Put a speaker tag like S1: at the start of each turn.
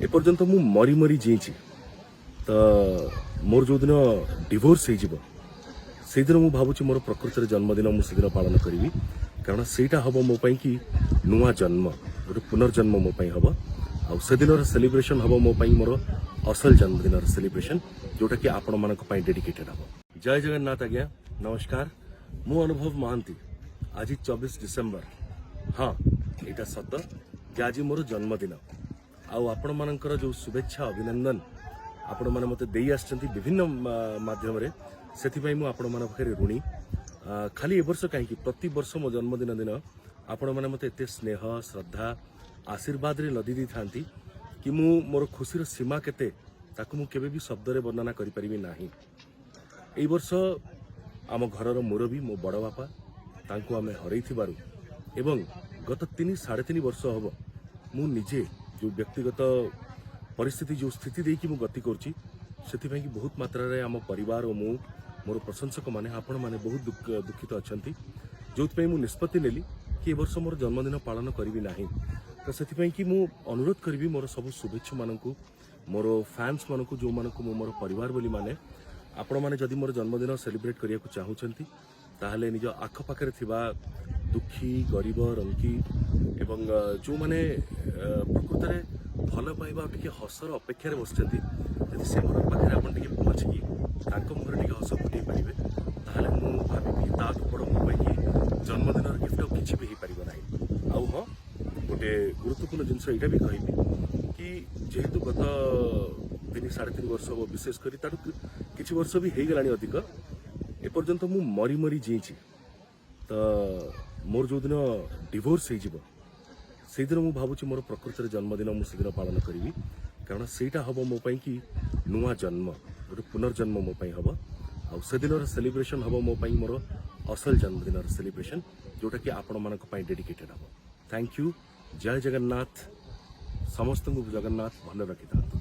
S1: ଏପର୍ଯ୍ୟନ୍ତ ମୁଁ ମରି ମରି ଜିଇଁଛି। ତ ମୋର ଯେଉଁଦିନ ଡିଭୋର୍ସ ହେଇଯିବ, ସେଇଦିନ ମୁଁ ଭାବୁଛି ମୋର ପ୍ରକୃତରେ ଜନ୍ମଦିନ ମୁଁ ସେଦିନ ପାଳନ କରିବି, କାରଣ ସେଇଟା ହେବ ମୋ ପାଇଁ କି ନୂଆ ଜନ୍ମ, ଗୋଟେ ପୁନର୍ଜନ୍ମ ମୋ ପାଇଁ ହେବ। ଆଉ ସେଦିନର ସେଲିବ୍ରେସନ୍ ହେବ ମୋ ପାଇଁ ମୋର ଅସଲ ଜନ୍ମଦିନର ସେଲିବ୍ରେସନ୍, ଯୋଉଟାକି ଆପଣମାନଙ୍କ ପାଇଁ ଡେଡିକେଟେଡ୍ ହେବ। ଜୟ ଜଗନ୍ନାଥ ଆଜ୍ଞା, ନମସ୍କାର। ମୁଁ ଅନୁଭବ ମହାନ୍ତି। ଆଜି 24 ଡିସେମ୍ବର। ହଁ, ଏଇଟା ସତ ଯେ ଆଜି ମୋର ଜନ୍ମଦିନ। ଆଉ ଆପଣମାନଙ୍କର ଯୋଉ ଶୁଭେଚ୍ଛା, ଅଭିନନ୍ଦନ ଆପଣମାନେ ମୋତେ ଦେଇ ଆସିଛନ୍ତି ବିଭିନ୍ନ ମାଧ୍ୟମରେ, ସେଥିପାଇଁ ମୁଁ ଆପଣମାନଙ୍କ ପାଖରେ ଋଣୀ। ଖାଲି ଏ ବର୍ଷ କାହିଁକି, ପ୍ରତିବର୍ଷ ମୋ ଜନ୍ମଦିନ ଦିନ ଆପଣମାନେ ମୋତେ ଏତେ ସ୍ନେହ, ଶ୍ରଦ୍ଧା, ଆଶୀର୍ବାଦରେ ଲଦି ଦେଇଥାନ୍ତି କି ମୁଁ ମୋର ଖୁସିର ସୀମା କେତେ, ତାକୁ ମୁଁ କେବେ ବି ଶବ୍ଦରେ ବର୍ଣ୍ଣନା କରିପାରିବି ନାହିଁ। ଏଇ ବର୍ଷ ଆମ ଘରର ମୁରବୀ, ମୋ ବଡ଼ ବାପା, ତାଙ୍କୁ ଆମେ ହରେଇଥିବାରୁ ଏବଂ ଗତ 3-3.5 ବର୍ଷ ହେବ ମୁଁ ନିଜେ ଯେଉଁ ବ୍ୟକ୍ତିଗତ ପରିସ୍ଥିତି, ଯେଉଁ ସ୍ଥିତି ଦେଇକି ମୁଁ ଗତି କରୁଛି, ସେଥିପାଇଁ କି ବହୁତ ମାତ୍ରାରେ ଆମ ପରିବାର ଓ ମୁଁ, ମୋର ପ୍ରଶଂସକମାନେ, ଆପଣମାନେ ବହୁତ ଦୁଃଖିତ ଅଛନ୍ତି, ଯେଉଁଥିପାଇଁ ମୁଁ ନିଷ୍ପତ୍ତି ନେଲି କି ଏ ବର୍ଷ ମୋର ଜନ୍ମଦିନ ପାଳନ କରିବି ନାହିଁ। ତ ସେଥିପାଇଁ କି ମୁଁ ଅନୁରୋଧ କରିବି ମୋର ସବୁ ଶୁଭେଚ୍ଛୁମାନଙ୍କୁ, ମୋର ଫ୍ୟାନ୍ସମାନଙ୍କୁ, ଯେଉଁମାନଙ୍କୁ ମୁଁ ମୋର ପରିବାର ବୋଲି ମାନେ, ଆପଣମାନେ ଯଦି ମୋର ଜନ୍ମଦିନ ସେଲିବ୍ରେଟ୍ କରିବାକୁ ଚାହୁଁଛନ୍ତି, ତାହେଲେ ନିଜ ଆଖପାଖରେ ଥିବା ଦୁଃଖୀ, ଗରିବ, ରଙ୍କି ଏବଂ ଯେଉଁମାନେ ପ୍ରକୃତରେ ଭଲ ପାଇବା ଆଉ ଟିକେ ହସର ଅପେକ୍ଷାରେ ବସିଛନ୍ତି, ଯଦି ସେମାନଙ୍କ ପାଖରେ ଆପଣ ଟିକେ ପହଞ୍ଚିକି ତାଙ୍କ ମୁହଁରେ ଟିକେ ହସ ଫୁଟେଇ ପାରିବେ, ତାହେଲେ ମୁଁ ଭାବିବି ତାଠୁ ବଡ଼ ମୋ ପାଇଁ କି ଜନ୍ମଦିନର ଗିଫ୍ଟ ଆଉ କିଛି ବି ହେଇପାରିବ ନାହିଁ। ଆଉ ହଁ, ଗୋଟେ ଗୁରୁତ୍ୱପୂର୍ଣ୍ଣ ଜିନିଷ ଏଇଟା ବି କହିବି କି ଯେହେତୁ ଗତ 3-3.5 ବର୍ଷ ହେବ, ବିଶେଷ କରି ତାଠୁ କିଛି ବର୍ଷ ବି ହେଇଗଲାଣି ଅଧିକ, ଏପର୍ଯ୍ୟନ୍ତ ମୁଁ ମରି ମରି ଜିଇଁଛି। ତ ମୋର ଯେଉଁଦିନ ଡିଭୋର୍ସ ହେଇଯିବ, ସେଇଦିନ ମୁଁ ଭାବୁଛି ମୋର ପ୍ରକୃତରେ ଜନ୍ମଦିନ ମୁଁ ସେଦିନ ପାଳନ କରିବି, କାରଣ ସେଇଟା ହେବ ମୋ ପାଇଁ କି ନୂଆ ଜନ୍ମ, ଗୋଟେ ପୁନର୍ଜନ୍ମ ମୋ ପାଇଁ ହେବ। ଆଉ ସେଦିନର ସେଲିବ୍ରେସନ୍ ହେବ ମୋ ପାଇଁ ମୋର ଅସଲ ଜନ୍ମଦିନର ସେଲିବ୍ରେସନ୍, ଯୋଉଟାକି ଆପଣମାନଙ୍କ ପାଇଁ ଡେଡିକେଟେଡ୍ ହେବ। Thank you. ଜୟ ଜଗନ୍ନାଥ। ସମସ୍ତଙ୍କୁ ଜଗନ୍ନାଥ ଭଲ ରଖିଥାନ୍ତୁ।